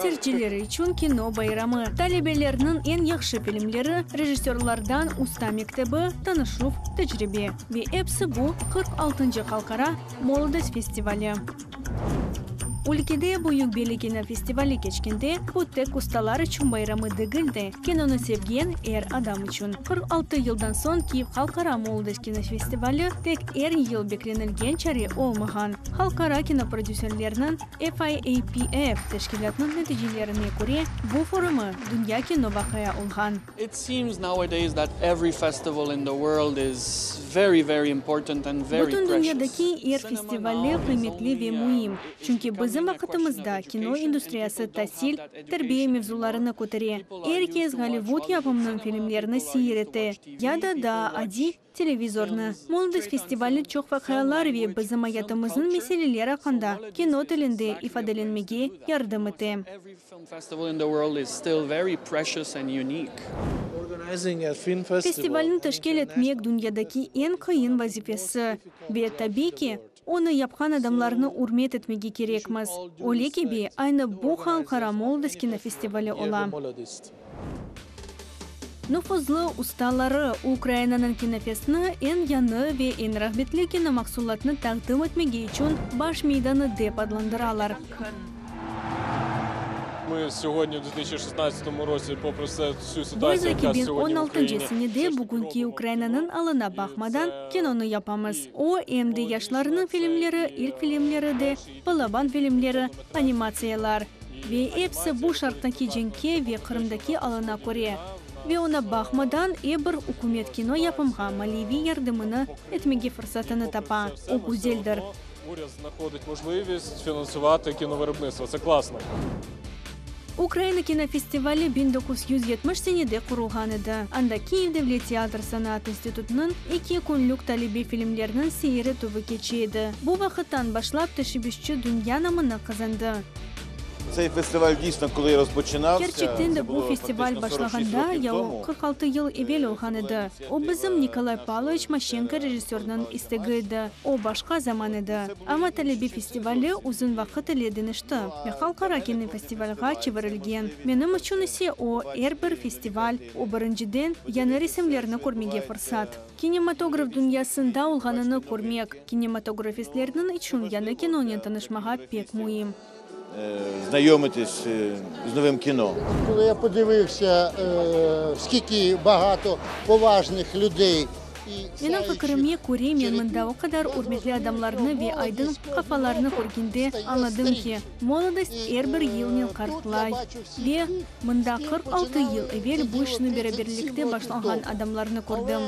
Sercileri içün kino bayramı, talebelerniñ eñ yahşı filmleri, rejissörlardan usta mektebi, tanışuv, tecribe. Ve epsi bu 46-ncı Halqara Molodost festivali. Ülkede Büyük Beli kinofestivali keçkende, bu tek ustalar içün bayramı degil de, kinonı sevgen er adam içün. 46 yıldan soñ Kiyev Halqara Molodost kinofestivali tek er yıl beklenilgen çare olmağan. Halqara kinoprodüserlerniñ FIAPF teşkilâtınıñ neticelerine köre, bu forumı dünya kino vaqia olğan. It seems nowadays that every festival in the world is very, very important and very Bütün precious. dünyadaki er festivali qıymetli ve müim, çünki bizim vaqıtımızda kino industriyası tasil, terbiye mevzularını kötere, er kes Gollivud yapımınıñ filmlerini seyir ete ya da daa adiy Televizornı. Molodost festivali çoq vaqialar ve bizim ayatımıznıñ meseleler aqqında kino tilinde ifadelenmege yardım ete. Festivalni teşkil etmek dünyadaki eñ qıyın vazifesi ve, tabiy ki, onı yapqan adamlarnı ürmet etmege kerekmiz. Öyle kibi, aynı bu Halqara Molodost kinofestivali ola. Nufuzlı ustaları Ukrainanıñ kinofestni eñ yañı ve eñ rağbetli kinomahsulatnı taqdim etmege içün baş meydanı dep adlandıralar. Biz 2016 senede bugünki Ukrainanıñ alına baqmadan kinonı yapamız. O, em de yaşlarnıñ filmleri, ilk filmleri de, balaban filmleri, animatsiyalar. Ve episi bu Şarqtaki cenkke ve Qırımdaki alına köre. Ve oña baqmadan, er bir ükümet kino yapımğa maliyeviy yardımını etmege fırsatını tapa. O güzeldir. Ukraina kinofestivali 1970 senede qurulğan edi. Anda Kiyev devlet teatr sanaat institutınıñ eki künlük talebe filmleriniñ seyir etüvi keçe edi. Bu vaqıttan başlap teşebbüsçi dünya namını qazandı. Tsey festival diysno, kolı rozpoçınavsâ, Kerçekten de bu festival başlağanda, ya o 46 yıl evel olğan edi, o bizim Nikolay Pavloviç Maşçenko rejissörniñ istegi edi, o başqa zaman edi. Amma talebe festivali uzun vaqıt ile deñişti ve halqara kinofestivalğa çevirilgen. Menim içün ise o, er bir festival, o birinciden, yañı resimlerni körmege fırsat. Kinematograf dünyasında olğanını körmek, kinematografistlerniñ içün yañı kinonen tanışmağa pek müim. Znayomitis z novim kino. Kolı ya podivivsâ, skiki bagato povajnih lüdey Menim fikirime köre, men mında o qadar ürmetli adamlarnı ve aydın qafalarnı körgende, añladım ki, Molodost er bir yılnen qartlay. Ve mında 46 yıl evel bu işni beraberlikte başlanğan adamlarnı kördim.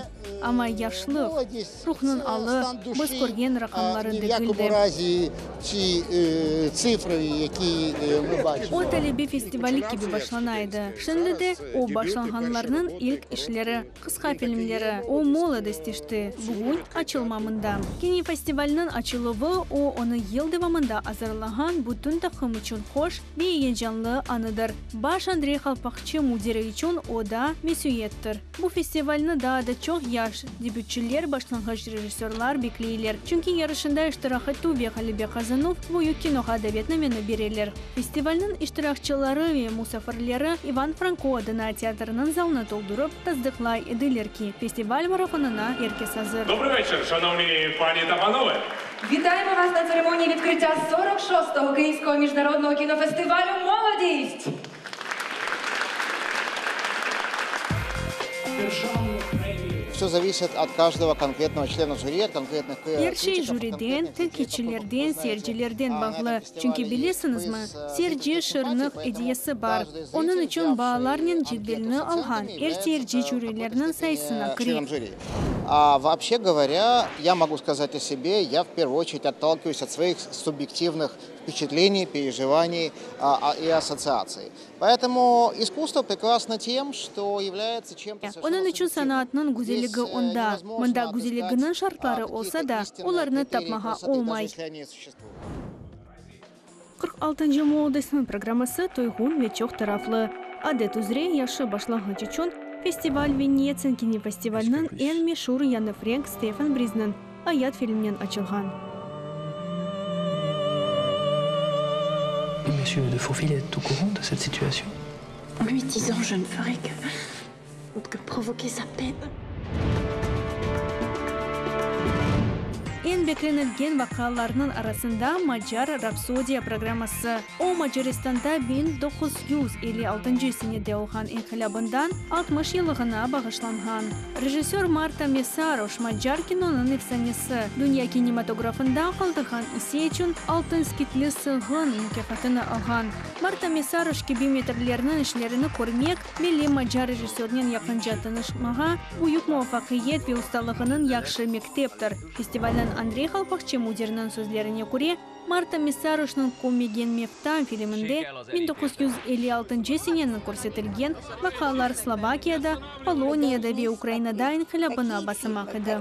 Amma yaşlıq, Ruhnıñ alı, biz körgen raqamları degil de. O talebe festivali kibi başlana edi. Şimdi de o başlanğanlarnıñ ilk işleri, qısqa filmleri, O molodost işte, bugün açılma mında. Kinofestivalniñ açıluvı, o, onı yıl devamında azırlağan bütün taqım içün hoş ve eyecanlı anıdır. Baş Andrey Qalpaqçı müdiri içün o da mesüiettir. Bu festivalni daa da çoq yaş debütçiler, başlanğıç rejissörlar bekleyler, çünki yarışında iştirak etüv ve ğalebe qazanuv büyük kinoğa davetnameni bereler. Festivalniñ iştirakçıları ve musafirleri İvan Franko adına teatrniñ zalını toldurıp, tasdıqlay ediler ki, festival marafonına er kes azır. Dobrıy veçir, şanovni pani ta panove! Вітаємо вас на церемонії відкриття 46-го Київського міжнародного кінофестивалю Молодість! Vse zavisit ot každого konkretnogo çlena jüri, ot konkretnih Er şey jüriden, tenqitçilerden, seyircilerden bağlı. Çünki bilesiñizmi, seyirci şırnıq ediyesi bar. Onıñ içün baalarnen cedvelni alğan er seyirci jürilerniñ sayısına kire. A voobşe govorâ, ya mogu skazat o sebe, ya v pervuyu oçeredь ottalkivayus ot svoih subektivnih vpeçetleniy, perejivaniy i assotsiatsiy. Poetomu iskusstvo prekrasno tem, çto yavlâyetsâ çem-to soverşenno Onıñ içün subektivnım. sanaatnıñ Zdesâ güzelligi onda. nevozmojno Mında otıskat güzelliginiñ şartları kakие-то olsa da, istinные olarnı kriterии tapmağa krasoты, даже olmay. esli oni suşествуют. 46-ncı Molodostnıñ programması toyğun ve çoq taraflı. Adet üzre, yaşı başlanğıç içün festival Venetsiya kinofestivaliniñ eñ meşur yañı frenk Stefan Brizniñ Ayat filminen açılğan. Monsieur de Fourville est au courant de cette situation? En lui disant, je ne ferai que, que provoquer sa peine. Eñ beklenilgen vaqialarnıñ arasında Macar rapsodiya programması, o Macaristanda 1956 senede olğan inqilâbından 60 yıllığına bağışlanğan. Rejissör Marta Mesaroş, macar kinonıñ efsanesi, dünya kinematografında qaldırğan isi içün Altın skitli sığın mukâfatını alğan. Marta Mesaroş kibi metrlerniñ işlerini körmek, belli macar rejissörnen yaqınca tanışmağa büyük muvafaqiyet ve ustalığınıñ yahşı mekteptir. Festivalniñ Andrey Qalpaqçı müdiriniñ sözlerine köre, Marta Mesaroşnıñ Kömmegen mevtam filminde 1956 seneni körsetilgen vaqialar Slovakiyada, Poloniyada ve Ukrainada inqilâbına basamaq edi.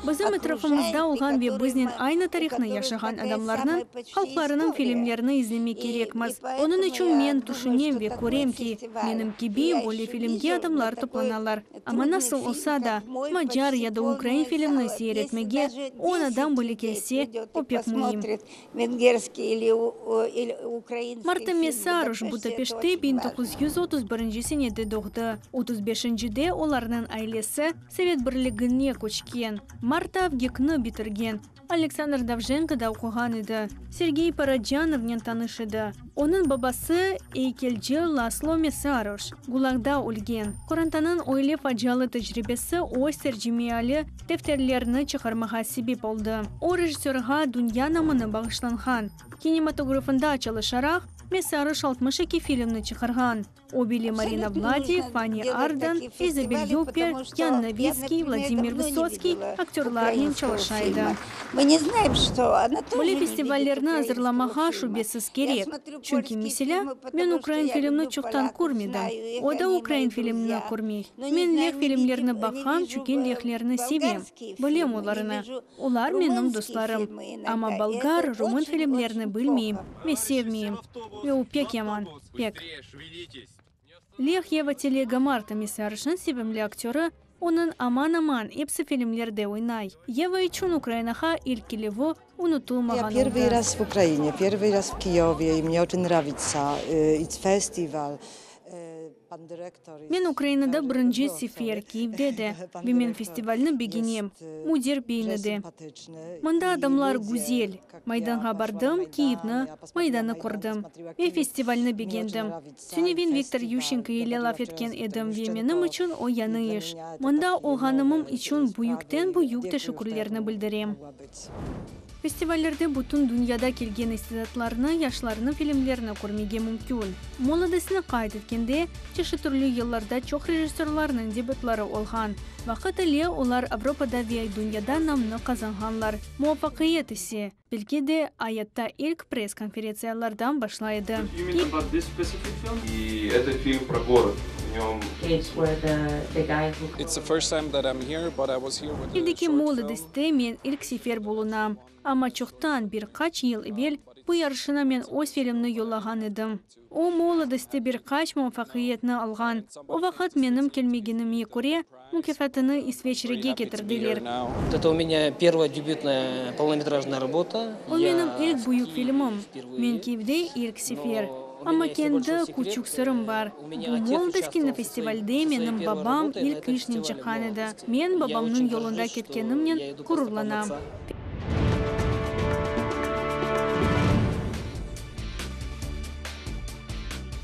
Bizim etrafımızda olğan ve biznen aynı tarihnı yaşağan adamlarnıñ, halqlarınıñ filmlerini izlemek kerekmiz. Onıñ içün men tüşünem ve körem ki, menim kibi böyle filmge adamlar toplanalar. Amma nasıl olsa da, macar ya da ukrain filmni seyir etmege on adam bile kelse, o pek müim. Marta Mesaroş Budapeştte 1931 senede doğdı. Otuz beşincide olarnıñ ailesi Sovet Birligine köçken. Marta VGİKni bitirgen, Aleksandr Dovjenkoda oquğan edi, Sergey Paracanovnen tanış edi. Onıñ babası, eykelci Laslo Mesaroş, GULAGda ölgen. Qorantanıñ öyle facialı tecribesi öz tercimeialı defterlerini çıqarmağa sebep oldı. O, rejissörğa dünya namını bağışlanğan kinematografında çalışaraq, Mesaroş 62 filmni çıqarğan. O bile Marina Vladi, Fanni Ardan, İzabel Yupper, Yan Novitskiy, Vladimir Vısotskiy aktörlarnen çalışa edi. Böyle festivallerni azırlamağa şübesiz kerek, çünki, meselâ, men ukrain filmni çoqtan körmedim, o da ukrain filmni körmey. Men leh filmlerni baqam, çünki lehlerni sevem, bilem olarnı, olar menim dostlarım. Amma bolgar, rumın filmlerini bilmeyim ve sevmeyim. Ve o pek yaman. Pek. Leh Yeva Telega Marta Mesarışnıñ sevimli aktörı, onıñ aman-aman epsi filmlerde oynay. Yeva içün Ukrainağa ilk kelüvi unutılmağan Я первый oldı. раз в Ukraiне, первый раз в Kievе, и мне очень нравится. It's festival. Men Ukrainada birinci sefer, Kyivde de, ve men festivalni begenem, müdir beyni de. Mında adamlar güzel. Maydanğa bardım, Kyivni, Maydanı kördim. Ve festivalni begendim. Tünevin Viktor Yuşçenko ile laf etken edim ve menim içün o yañı iş. Mında olğanımım içün büyükten-büyük teşekkürlerni bildirem. Festivallerde bütün dünyada kelgen istidatlarnı, yaşlarnıñ filmlerini körmege mümkün. Molodostnı qayd etkende, çeşit türlü yıllarda çoq rejissörlarnıñ debütları olğan. Vaqıt ile olar Avropada ve dünyada namnı qazanğanlar. Muvafaqiyet ise, belki de, ayatta ilk press-konferentsiyalardan başlay edi. Kyivdeki Molodostte men ilk sefer bulunam. Amma çoqtan, bir qaç yıl evel, bu yarışına men öz filmni yollağan edim. O, Molodostte bir qaç muvafaqiyetni alğan. O vaqıt menim kelmegenime köre, mukâfatını İsveçrege ketirdiler. O menim ilk büyük filmim. Men Kyivde ilk sefer. Amma kendi küçük sırım bar. Bu Molodost kinofestivalde menim babam ilk işnen çıqqan edi. Men babamnıñ yolunda ketkenimnen ğururlanam.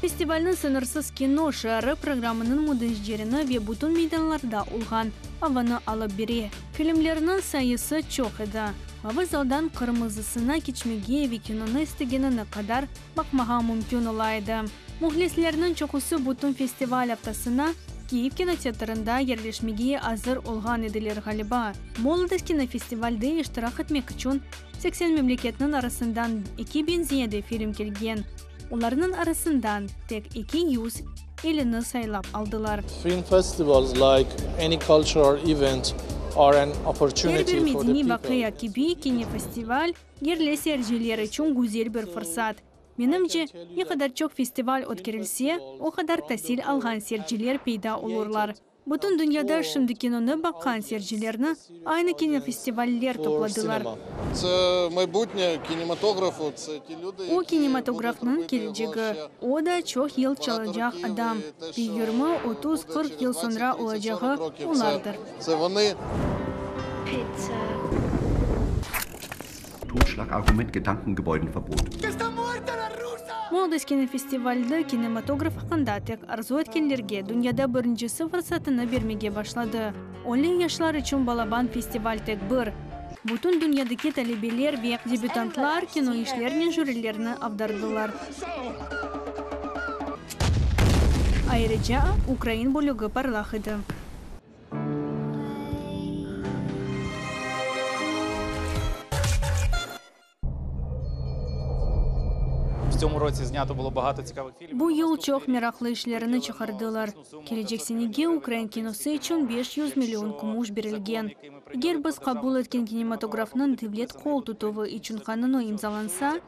Festivalniñ Sıñırsız kino şiarı programınıñ müdecerini ve bütün meydanlarda olğan avanı alıp bere. Filmlerniñ sayısı çoq edi. Mavı zaldan qırmızısına keçmege ve kinonı istegenini qadar baqmağa mümkün ola edi. Mühlislerniñ çoqusı bütün festival aftasına Kiyev kinoteatrında yerleşmege azır olğan ediler, ğaliba. Molodost kinofestivalde iştirak etmek içün 80 memleketniñ arasından 2000 ziyade film kelgen. Olarnıñ arasından tek 250-ni saylap aldılar. Film festivals, like any cultural event, are an Er opportunity bir for the medeniy people. vaqia kibi, kinofestival, yerli seyirciler içün güzel bir fırsat. Menimce, ne qadar çoq festival ötkerilse, o qadar tasil alğan seyirciler peyda olurlar. Bütün dünyada şimdi kinonı baqqan seyircilerni aynı kinofestivaller topladılar. O, kinematografnıñ kelecegi. O da çoq yıl çalacaq adam. Ve 20, 30, 40 yıl soñra olacağı olardır. Totschlagargument Gedankengebäuden Verbot. Molodost kinofestivalde kinematograf aqqında tek arzu etkenlerge dünyada birincisi fırsatını bermege başladı. Öyle yaşlar içün balaban festival tek bir. Bütün dünyadaki talebeler ve debütantlar kino işlernen jürilerni avdardılar. Ayrıca, ukrain bölügi parlaq edi. Bu yıl çoq meraqlı işlerini çıqardılar. Kelecek senege ukrain kinosı içün 500 million kümüş berilgen. Eger biz qabul etken kinematografnıñ devlet qol tutuvı içün qanunı imzalansa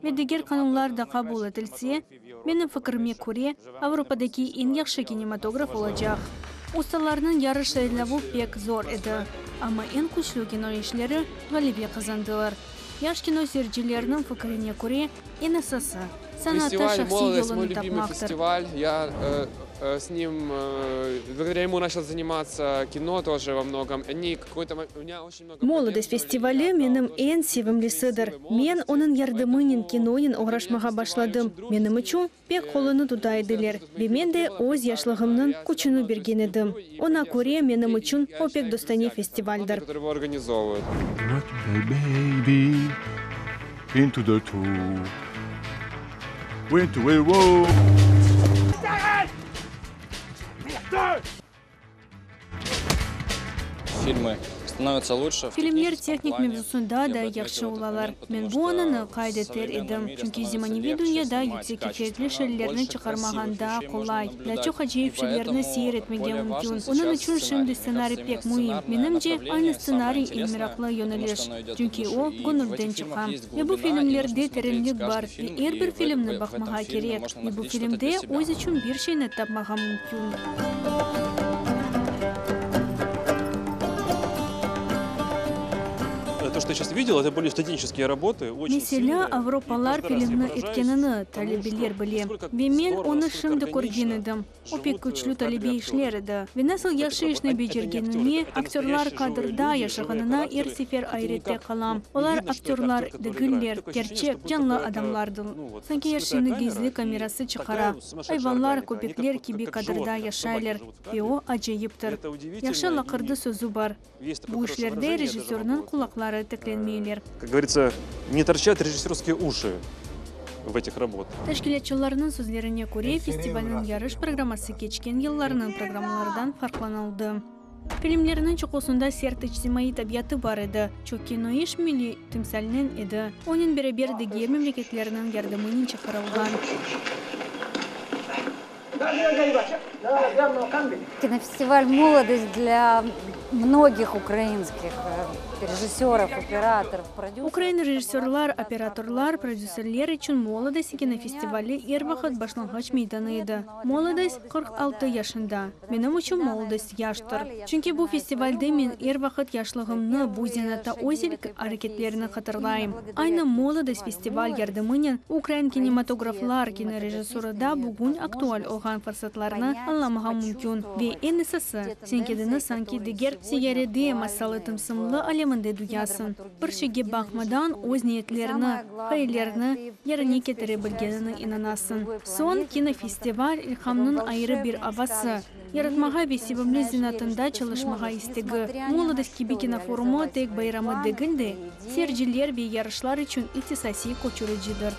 ve diger qanunlar da qabul etilse, menim fikirime köre, Avropadaki eñ yahşı kinematograf olacaq. Ustalarnıñ yarış saylavı pek zor edi, amma eñ küçlü kino işleri ğalebe qazandılar. Yaş kino seyircilerniñ fikirine köre, eñ esası, sanatta Festival şahsiy Молодость, мой yolunı любимый tapmaqtır. фестиваль. Я с ним, благодаря ему начал заниматься кино тоже во многом. Они какой-то у меня очень много Molodost festivali menim eñ sevimlisidir. Men onıñ yardımınen kinonen oğraşmağa başladım. Menim içün pek qolunı tuta ediler ve men de öz yaşlığımnıñ küçüni bergen edim. Oña köre, menim içün o pek dostane festivaldir. Filmı stanovятся lучше в Filmler tehniçeskom tehnik plane. mevzusında da Я бы yahşı отметил этот olalar. момент, Men потому bu anını что в qayd eter современном edim, мире çünki становится zemaneviy легче dünyada снимать yüksek keyfiyetli качественно, şeylerni больше çıqarmağan красивых daa вещей можно qolay, daa наблюдать. çoq И acayip şeylerni seyir поэтому etmege более mümkün. важно Onıñ сейчас içün сценарий. şimdi Мне stsenariy кажется, pek именно müim. сценарное Menimce, aynı направление самое stsenariy eñ интересное, meraqlı потому yöneliş, что оно идет от çünki души. o, И в göñülden этих фильмах çıqa. есть Ve bu глубина, и нужно filmlerde смотреть terenlik bar, каждый ve фильм, er и bir в, filmni в, в этом baqmağa фильме kerek, можно ve bu находить что-то для filmde себя. öz içün bir şeyni tapmağa mümkün. То, что я сейчас видел, это были студенческие работы, очень Meselâ, сильные. И avropalar каждый раз я filmni поражаюсь etkenini тому, что talebeler bile. насколько Ve men здорово, onı насколько şimdi körgen органично edim. O pek живут э, küçlü в кадре talebe актеры. işler edi. Ve nasıl В этих yahşı работах. işni Это не актеры, becergenine, это aktörlar настоящие живые kadrda люди, живые yaşağanına er характеры, sefer где ayrette никак, qalam. ну, не Olar видно, что это aktörlar актер, который играет. degiller, Такое ощущение, kerçek, что будто canlı бы это, adamlardır. ну вот, Sanki er скрытая şeyni камера gizli и kamerası такая çıqara. сумасшедшая Ayvanlar, органика. Они как köpekler вот, kibi как, как kadrda животные, как собаки yaşaylar. живут в Ve кадре. o И acayiptir. это Yahşı удивительно, laqırdı и sözü bar. есть такое Bu хорошее işlerde выражение, я даже rejissörniñ могу, qulaqları tiklenmeyler. как говорится, не торчат режиссерские уши в этих работах. Teşkilâtçılarnıñ sözlerine köre, festivalniñ yarış programması keçken yıllarnıñ programmalardan farqlanıldı. Filmlerniñ çoqusında sert içtimaiy tabiatı bar edi, çoq kino iş milliy timsalnen edi, onen beraber diger memleketlerniñ yardımınen çıqarılğan. Кинофестиваль «Молодость» для многих украинских режиссеров, операторов, продюсеров. Ukrain rejissörlar, operatorlar, prodüserler içün Molodost kinofestivali er vaqıt başlanğıç meydanı edi. Molodost 46 yaşında. Menim içün Molodost yaştır. Çünki bu festivalde men er vaqıt yaşlığımnı, bu zenatta öz ilk areketlerini hatırlayım. Aynı Molodost festival yardımınen ukrain kinematograflar kinorejissurada bugün aktual olğan fırsatlarnı añlamağa mümkün. Ve eñ esası, sen kendini sanki diger seyyarede, masalı tımsımlı aleminde duyasıñ, bir şeyge baqmadan öz niyetlerini, ğayelerini yerine ketire bilgenine inanasıñ. Soñ, kinofestival, ilhamnıñ ayrı bir avası, yaratmağa ve sevimli zenaatında çalışmağa istegi. Molodost kibi kinoforumı tek bayramı degil de, seyirciler ve yarışlar içün ihtisasiy köçüricidir.